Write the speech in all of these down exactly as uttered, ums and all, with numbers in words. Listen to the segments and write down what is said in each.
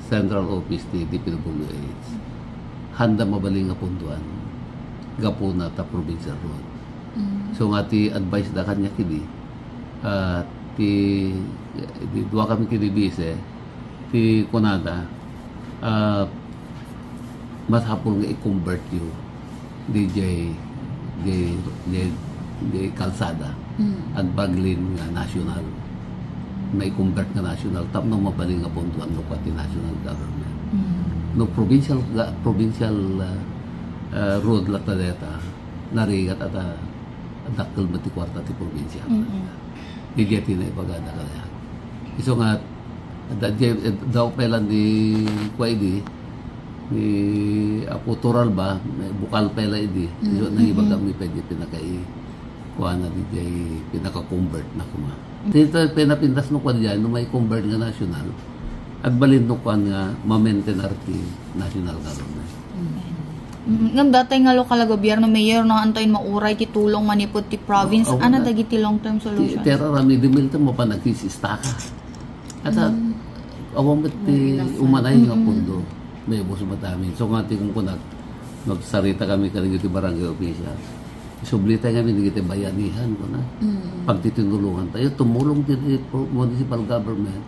central office ti D P W H, handa mabalin nga punduan gapuna ta provincial road. Mm. So nga ti advice da kaniak idi, ah, ti, di dua kami kidi bise, ti kunada, ah, masapul nga i-convert yu di jay, di, di, di kalsada. Mm. Agbalin nga national. Mai-convert nga national tapno mabalin nga punduan no kua ti national government. Mm. No provincial ga-, provincial, ah, ah, road latta deta, narigat a ta dakkel met ti kuarta ti probinsya. Mm-mm. Di jay ti naibagada kaniak. Isu nga, da, jay, eh, daw pay lang di, kua idi, ni Apo Toralba, may bukal pay lang idi. Isu Mm, naibaga mm. mi pay di pinakai-, kuana di jay pinaka-convert na kuma. Dito pinapintas no kua di jay, no mai-convert nga national, agbalin no kuan nga ma-maintain ti national government. Mm, ngem datay nga lokal a gobierno, mayor, no, anto in mauray ti tulong manipud ti province, Oo, ana, na- dagiti long-term Ti, solutions? Ti aramidem met mapan nagsisistaka. At, ah, Mm. awan met ti May nasa- umanay nga Mm-mm. pundo. May ubos met amin. So nga ti kunkunak, magsarita kami kadagiti barangay official. Isublitayo ngamin dagiti bayanihan, kuna. Mm. Pagtitinulongan tayo, tumulong ti pro-, municipal government.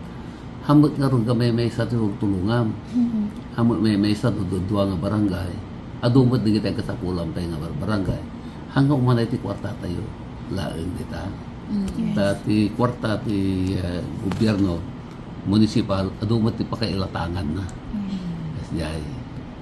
Hamut nga ruga may maysa ti tultulongam. Mm. Hamut may maysa dudua nga barangay. Adu met dagiti agkasapulan pay nga bar-, barangay. Hangga umanay ti kuarta tayo. Laeng dita. Mm. Yes. Ta ti kuarta ti, eh, gobyerno, municipal, adu met ti pakailatangan na. Mm. Yes, jay.